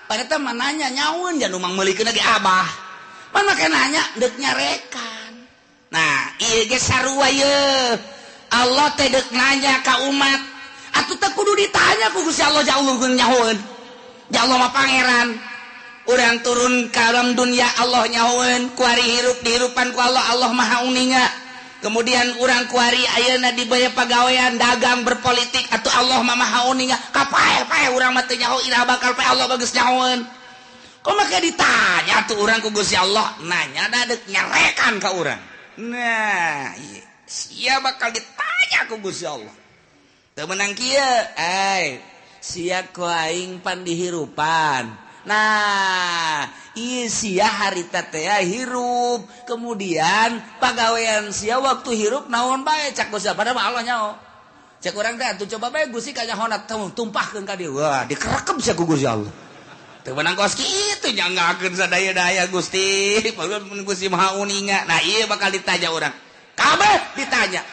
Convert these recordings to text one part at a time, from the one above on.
Pada mah nanya nyaun jangan umang meulikeun lagi abah. Mana make nanya deuk nyarekan. Nah, ieu ge sarua ye. Allah teh deuk nanya ka umat. Atuh teu kudu ditanya ku Gusti Allah ja Allah nyahoeun. Ja Allah mah pangeran. Urang turun ka alam dunia Allah nyahoeun, kuari hirup dihirupan ku Allah, Allah maha uninga. Kemudian urang kuari ayeuna dibaya pagawean dagang berpolitik atuh Allah mah maha uninga. Kapae-pae urang mah teu nyaho iraha bakal pae Allah bagus nyahoeun. Kok make ditanya tuh urang ku Gusti Allah, nanya da deuk nyarekan ka urang. Nah, ieu sia bakal ditanya ku Gusti Allah. Teu meunang kieu, ai sia ku aing pan dihirupan. Nah, ieu sia harita teh hirup, kemudian pagawean sia waktu hirup naon bae cak Gusti Allah, padahal Allah nyaho. Cek urang teh atuh coba bae Gusti kanyahona tumpahkeun ka dieu. Wah, dikerekep sia ku Gusti Allah. Teu meunang kos kitu nyanggakeun sadaya-daya Gusti, padahal Gusti Maha Uninga. Nah, ieu bakal ditanya urang. Kabeh ditanya.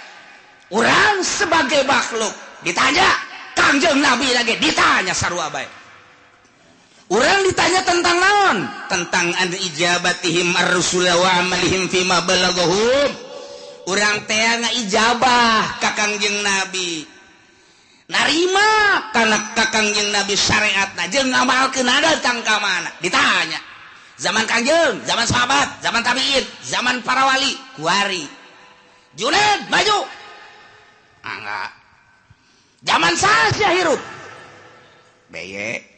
Urang sebagai makhluk ditanya, Kangjeng Nabi lagi ditanya sarua bae. Urang ditanya tentang naon? Tentang an ijabatihim ar-rusul wa amalihim fima balaghahum. Urang teh ngaijabah ka Kangjeng Nabi. Narima kana ka Kangjeng Nabi syariatna jeung ngamalkeun datang ka mana? Ditanya. Zaman Kangjeng, zaman sahabat, zaman tabiin, zaman para wali, kuari. Junaid maju. Enggak. Zaman saha hirup? Beye.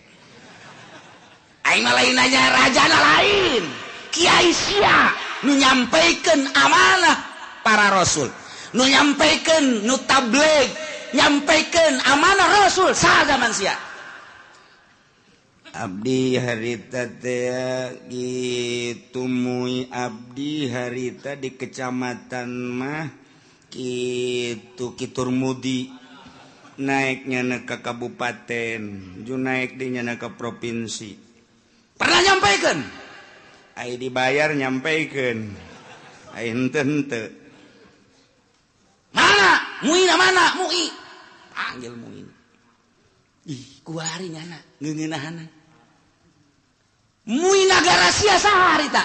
Aing mah lain nanya rajana lain. Kiai sia nu nyampaikan amanah para rasul, nu nyampaikan nu tabligh, nyampaikan amanah rasul saha zaman sia. Abdi harita teh kitu mui abdi harita di kecamatan mah kitu Kiturmudi naiknya ke kabupaten, ju naik di nyana ke provinsi. Pernah nyampaikan? Ai dibayar nyampaikan. Ai henteu henteu. Mana? Muina mana? Mui. Panggil Muin. Ih, kuari nyana ngeungeunahana. Mui nagara sia saha harita?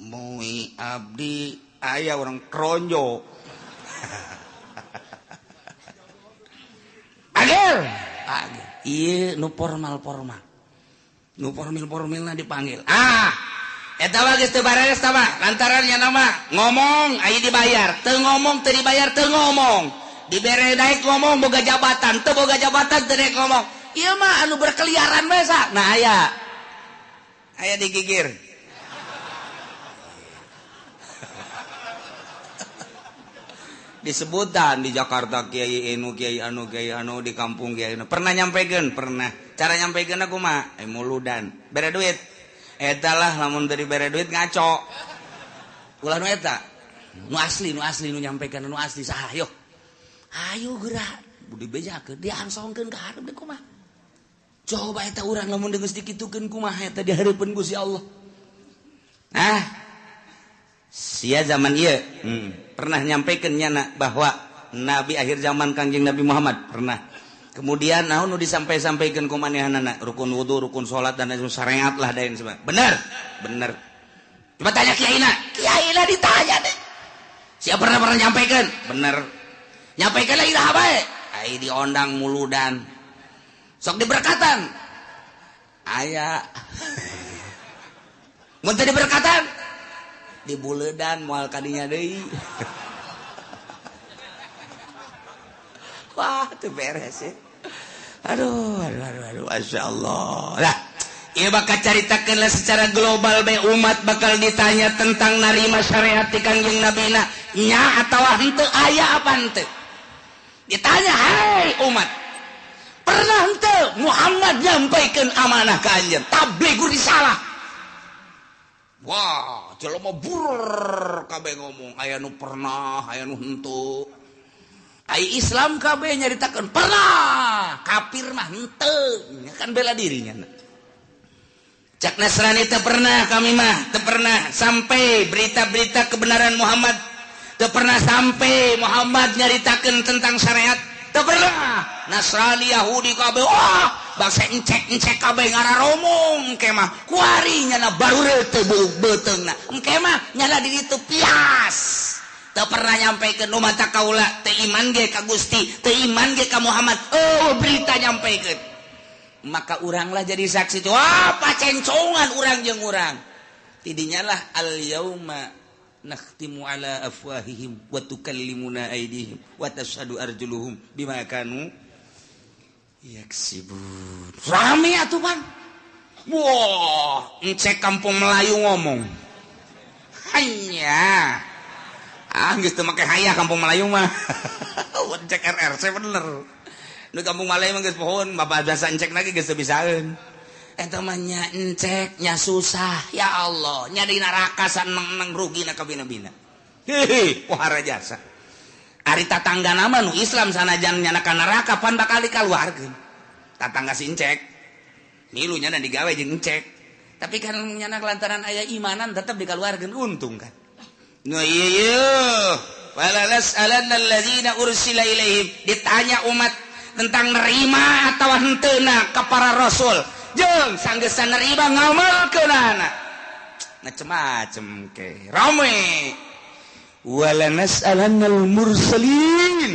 Mui abdi aya orang Kronjo. Panggil. Panggil. Ieu nu formal-formal. Nu formil-formilna dipanggil. Ah, eta mah geus teu bareres tah mah. Lantaran nya nama ngomong aya dibayar, teu ngomong teu dibayar teu ngomong. Dibere naik ngomong boga jabatan, teu boga jabatan teu naik ngomong. Ieu mah anu berkeliaran bae sa. Nah aya. Aya digigir. Disebutan di Jakarta kiai anu kiai anu kiai anu di kampung kiai anu. Pernah nyampekeun? Pernah. Cara nyampekeun aku mah muludan. Bere duit. Eta lah lamun teu dibere duit ngaco. Ulah nu eta. Nu asli nu nyampekeun nu asli saha yo. Ayo geura. Budi bejakeun diangsongkeun ka hareup deui kumaha. Coba eta urang lamun geus dikitukeun kumaha eta di hareupeun Gusti Allah. Ah. Sia zaman ieu. Pernah nyampaikan nyana bahwa nabi akhir zaman Kangjeng Nabi Muhammad pernah. Kemudian naon nu disampai-sampaikeun ku manehanana rukun wudu, rukun salat dan lain syariat lah dain sebagainya. Bener? Bener. Coba tanya kiaina. Kiaina ditanya deh. Siapa pernah nyampaikan? Bener. Nyampaikan lah iraha bae. Ai diondang muludan. Sok diberkatan. Aya. Mun teu diberkatan dibuledan moal kadinya deui. Wah, teu beres ya. Aduh, aduh, aduh, aduh, masyaallah. Lah, ieu bakal caritakeun lah secara global bae umat bakal ditanya tentang narima syariat ti Kangjeng Nabina nya atawa henteu aya apa henteu. Ditanya, "Hai umat, pernah henteu Muhammad nyampaikeun amanah ka anjeun tablighur risalah?" Wah, jelema bur kabeh ngomong aya nu pernah, aya nu henteu. Ai Islam kabeh nyaritakeun pernah, kafir mah henteu, kan bela dirinya. Cak Nasrani teu pernah kami mah, teu pernah sampai berita-berita kebenaran Muhammad, teu pernah sampai Muhammad nyaritakeun tentang syariat, teu pernah. Nasrani Yahudi kabeh, wah, Bangsa encek-encek kabeh ngararomong engke mah kuari nyana baru teu beuteungna. Engke mah nyana di ditu pias. Teu pernah nyampekeun nu mata kaula teu iman ge ka Gusti, teu iman ge ka Muhammad. Oh, berita nyampekeun. Maka uranglah jadi saksi. Wah, pacencongan urang jeung urang. Tidinya lah al yauma nakhtimu ala afwahihim wa tukallimuna aydihim wa tashhadu arjuluhum bima kanu yaksibun. Rame atuh pan. Wah, encek kampung Melayu ngomong. Hanya. Ah, geus teu make hayah kampung Melayu mah. Encek RRC bener. Nu kampung Melayu mah geus pohon, bapak biasa encek lagi geus teu bisaeun. Eta mah nya encek nya susah, ya Allah, nya di neraka saneng-neng rugina kabina-bina. Hehe, wahara jasa. Ari tatangga nama nu Islam sanajan nyana ka neraka pan bakal dikaluarkeun. Tatangga si encek. Milu nyana digawe jeung encek. Tapi kan nyana lantaran aya imanan tetep dikaluarkeun untung kan. Nu ieu ieu wala nas'alanna alladzina ursila ilaihim, ditanya umat tentang nerima atawa henteuna ka para rasul. Jeung sanggeusna nerima ngamalkeunana. Macem-macem ke. Rame. Wala nas'alannal mursalin,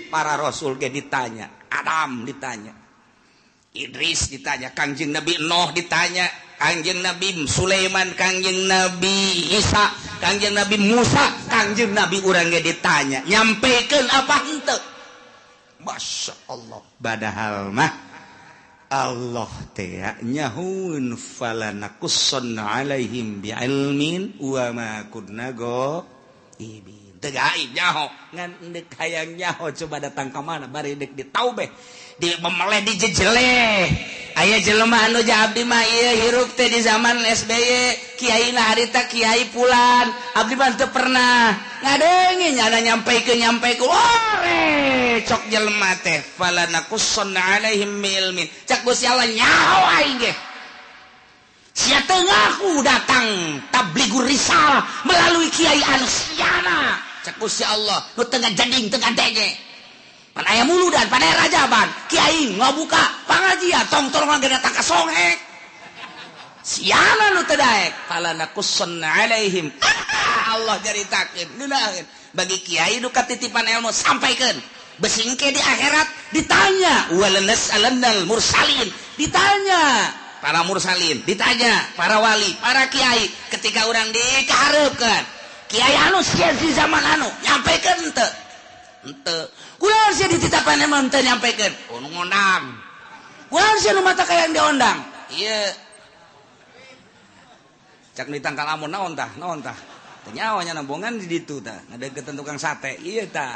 para rasul ge ditanya, Adam ditanya, Idris ditanya, Kangjeng Nabi Nuh ditanya, Kangjeng Nabi Sulaiman, Kangjeng Nabi Isa, Kangjeng Nabi Musa, Kangjeng Nabi urang ge ditanya, nyampekeun apa henteu? Masya Allah, padahal mah Allah teh nyahueun fala naqussanna alaihim bi'ilmin wa ma kunna ghaibin. Teu gaib nyaho, ngan deuk hayang nyaho coba datang ka mana bari deuk ditaubeh, di memeleh dijejeleh. Aya jelema anu abdi mah ieu hirup teh di zaman SBY, kiai na harita kiai pulan, abdi mah teu pernah ngadenge nyana nyampeikeun nyampeikeun. Ore cok jelema teh fala naqussanna alaihim bi'ilmin. Cak Gusti Allah nyaho aing ge. Sia teu ngaku datang tabligur risalah melalui kiai anu siana. Cak Gusti Allah nu teu ngajading teu ngadenge. Pan aya muludan, pan aya rajaban, kiai ngabuka pangajian tong-tolongan ge datang ka songhek. Siana nu teu daek fala naqussanna alaihim. Allah caritakeun ngeunaheun. Bagi kiai nu katitipan ilmu sampaikeun. Besingke di akhirat ditanya wala nas'alannal mursalin, ditanya para mursalin, ditanya para wali, para kiai ketika urang dikahareupeun. Kiai anu sia di zaman anu nyampekeun henteu? Henteu. Kunaon sia dititapan emang henteu nyampekeun? Oh, nu ngondang. Kunaon sia nu mata kayang diondang? Ieu. Cak nu ditangkal amun naon tah? Naon tah? Teu nyaho nya nembongan di ditu tah, ngadeukeutan tukang sate. Ieu tah.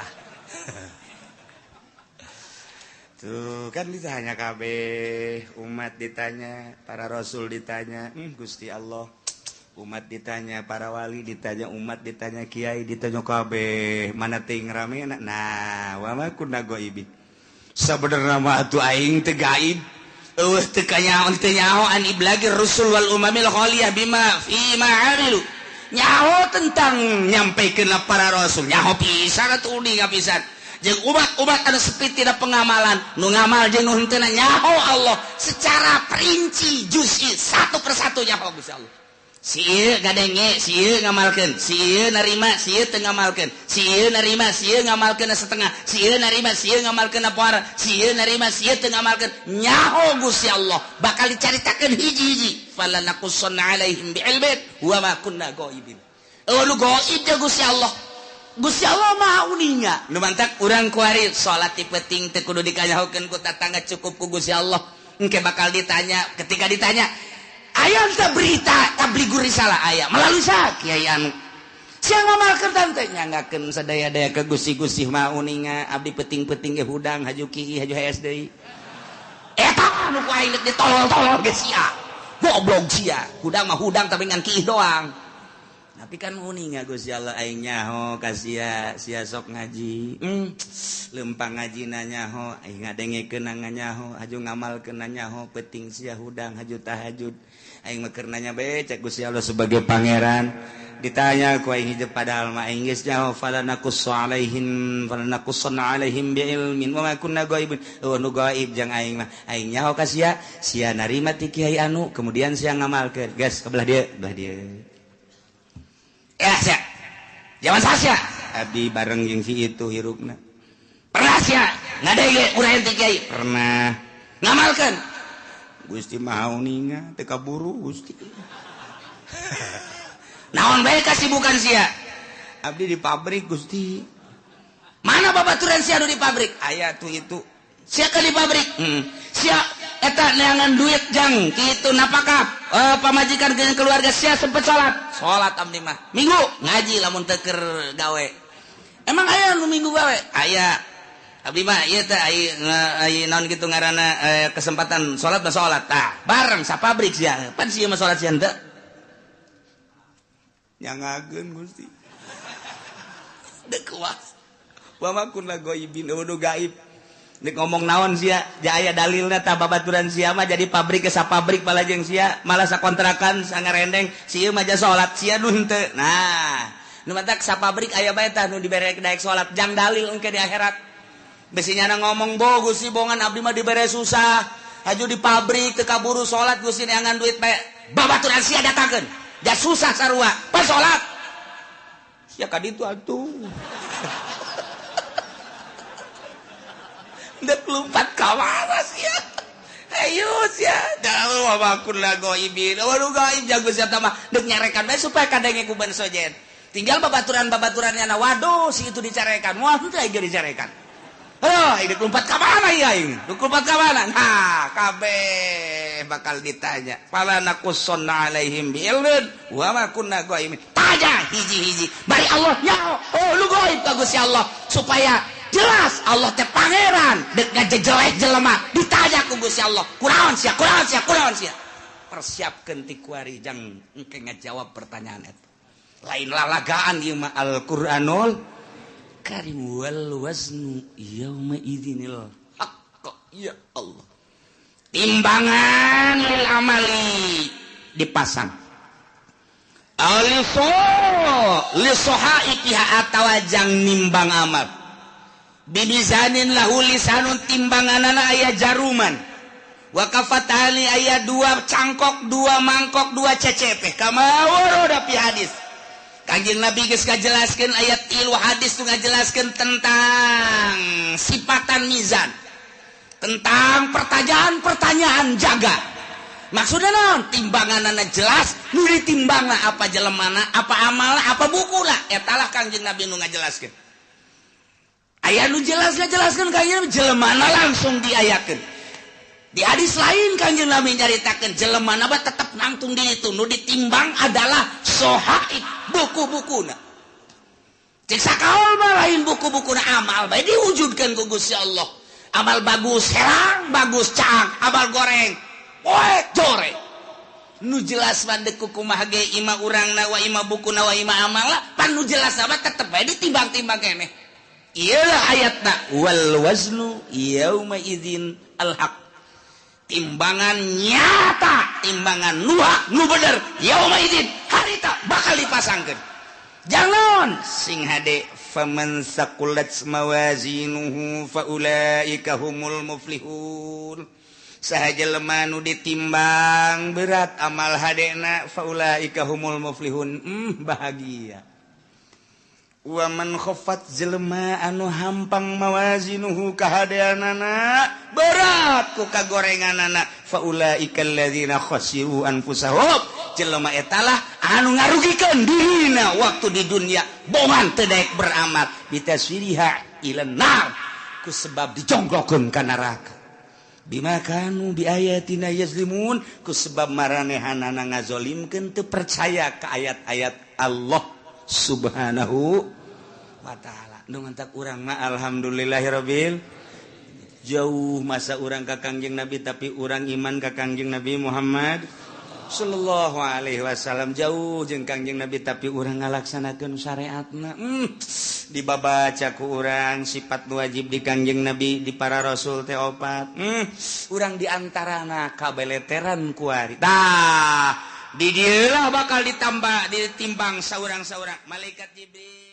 Tuh kan ditanya kabeh, umat ditanya, para rasul ditanya, Gusti Allah. Umat ditanya, para wali ditanya, umat ditanya, kiai ditanya kabeh, mana ting rame nah, wa ma kunna ghaibin. Sabenerna mah atuh aing teu gaib. Eueuh teu kanyaho teu nyaho an iblagir rusul wal umamil khaliyah bima fi ma amilu. Nyaho tentang nyampeikeun para rasul, nyaho pisan atuh uninga pisan. Jeung umat-umat anu sepi tidak pengamalan, nu ngamal jeung nu henteu nyaho Allah secara perinci juz'i satu persatu nyaho Gusti Allah. Si ieu ngadenge, si ieu ngamalkeun, si ieu narima, si ieu teu ngamalkeun, si ieu narima, si ieu ngamalkeun setengah, si ieu narima, si ieu ngamalkeun poara, si ieu narima, si ieu teu ngamalkeun. Nyaho Gusti Allah bakal dicaritakeun hiji-hiji. Fala naqussanna alaihim bi'ilmin wa ma kunna ghaibin. Eueuh nu gaib jeung Gusti Allah. Gusti Allah maha uninga. Nu mantak urang kuari salat ti peuting teu kudu dikanyahokeun ku tatangga, cukup ku Gusti Allah. Engke bakal ditanya, ketika ditanya aya teu berita tabligur risalah aya melalui sa kiai anu. Sia ngamalkeun tante nyanggakeun sadaya-daya ke Gusti-Gusti maha uninga, abdi peuting-peuting ge hudang haju kieu haju hees deui. Eta anu ku aing deuk ditolol-tolol ge sia. Goblok sia, hudang mah hudang tapi ngan kiih doang. Tapi kan uninga Gusti Allah aing nyaho ka sia, sia sok ngaji. Lempang ngajina nyaho, aing ngadengekeun nyaho, haju ngamalkeun nyaho, peuting sia hudang haju tahajud. Aing mah keur nanya bae cek Gusti Allah sebagai pangeran. Ditanya ku aing hiji padahal mah aing geus nyaho falanakussu alaihim falanakussanna alaihim biilmin wa ma kunna ghaibin. Oh nu gaib jang aing mah. Aing nyaho ka sia, sia narima ti kiai anu kemudian sia ngamalkeun. Geus ke belah dieu, belah dieu. Ya sia. Zaman sia. Abdi bareng jeung si itu hirupna. Pernah sia ngadege urang ti kiai? Pernah. Ngamalkeun. Gusti Maha Uninga teu kaburu Gusti. Naon bae kasibukan sia? Abdi di pabrik Gusti. Mana babaturan sia nu di pabrik? Aya tuh itu. Sia ke di pabrik? Sia eta neangan duit jang kitu napakah pamajikan jeung keluarga sia sempet salat. Salat abdi mah. Minggu ngaji lamun teu keur gawe. Emang aya nu minggu gawe? Aya. Abdi mah ieu teh ai naon kitu ngaranna kesempatan salat mah salat. Tah, bareng sa pabrik sia. Pan sia mah salat sia henteu. Nyangageun Gusti. Dek kuas. Wa ma kunna ghaibin nu gaib. Dek ngomong naon sia, ja aya dalilna tah babaturan sia mah jadi pabrik ke sapabrik balajeng sia, malah sakontrakan sangarendeng, si ieu mah ja salat sia nu henteu. Nah, nu matak sapabrik aya bae tah nu dibere daek salat jang dalil engke di akhirat. Besi nyana ngomong bo Gusti bongan abdi mah dibere susah, haju di pabrik teu kaburu salat Gusti neangan duit bae. Babaturan sia datangkeun. Ja susah sarua, pas salat. Sia ka ditu atuh. Dek lumpat ka mana sia? Hayu sia. Da wa ma kunna ghaibin. Wa nu gaib jago sia mah deuk nyarekan bae supaya kadenge ku ban sojen. Tinggal babaturan-babaturannya na waduh si itu dicarekan. Wah henteu aing dicarekan. Aduh, aing dek lumpat ka mana ieu aing? Dek lumpat ka mana? Nah, kabeh bakal ditanya. Fala naqussanna alaihim bi'ilmin wa ma kunna ghaibin. Tanya hiji-hiji. Bari Allah nyaho. Oh, lu gaib ka Gusti Allah supaya jelas Allah teh pangeran dek ngajejelek jelema ditanya ku Gusti Allah. Kunaon sia? Kunaon sia? Kunaon sia? Persiapkeun ti kuari jang engke ngajawab pertanyaan eta. Lain lalagaan ieu mah Al-Qur'anul Karim wal waznu yauma idzinil haqq. Ya Allah. Timbangan lil amali dipasang. Aliso lisohaikiha atawa jang nimbang amal. Bibizanin lahu lisanun timbanganana aya jaruman. Wa kafatani aya dua cangkok, dua mangkok, dua cecepe. Kama warada fi hadis. Kanjeng Nabi geus ngajelaskeun ayat 3 hadis tu ngajelaskeun tentang sifatan mizan, tentang pertanyaan-pertanyaan jaga. Maksudna naon? Timbanganana jelas, nu ditimbangna apa jelemana, apa amalna, apa bukuna. Eta lah Kanjeng Nabi nu ngajelaskeun. Aya nu jelas ngajelaskeun Kanjeng Nabi jelemana langsung diayakeun. Di hadis lain Kanjeng Nabi nyaritakeun jelemana mah tetep nangtung di itu, nu ditimbang adalah sohaib buku-bukuna. Cek sakaol mah lain buku-bukuna amal bae diwujudkeun ku Gusti Allah. Amal bagus herang, bagus caang, amal goreng poek jore. Nu jelas mah deuk kumaha ge ima urangna wa ima bukuna wa ima amalna, pan nu jelas mah tetep bae ditimbang-timbang keneh. Ieu lah ayatna wal waznu yauma idzin al haq. Timbangan nyata, timbangan nu hak, nu bener, yauma idzin harita bakal dipasangkeun. Jangan sing hade faman saqulat mawazinuhu faulaika humul muflihun. Saha jelema nu ditimbang berat amal hadena faulaika humul muflihun. Bahagia. Wa man khaffat jelema anu hampang mawazinuhu kahadeanana berat ku kagorenganana faulaika alladzina khasiru anfusahum. Jelema eta lah anu ngarugikeun dirina waktu di dunia bongan teu daek beramal bitaswiriha ilan nar ku sebab dijongklokeun ka neraka bima kanu biayatina yazlimun ku sebab maranehanana ngazolimkeun teu percaya ka ayat-ayat Allah Subhanahu wa ta'ala. Nu mantak urang mah alhamdulillahirabbil jauh masa urang ka Kangjeng Nabi tapi urang iman ka Kangjeng Nabi Muhammad sallallahu alaihi wasallam jauh jeung Kangjeng Nabi tapi urang ngalaksanakeun syariatna. Dibabaca ku urang sifat wajib di Kangjeng Nabi di para rasul teh opat. Urang di antarana kabeleteran kuari. Tah Di dieulah bakal ditambah, ditimbang saurang-saurang malaikat Jibril.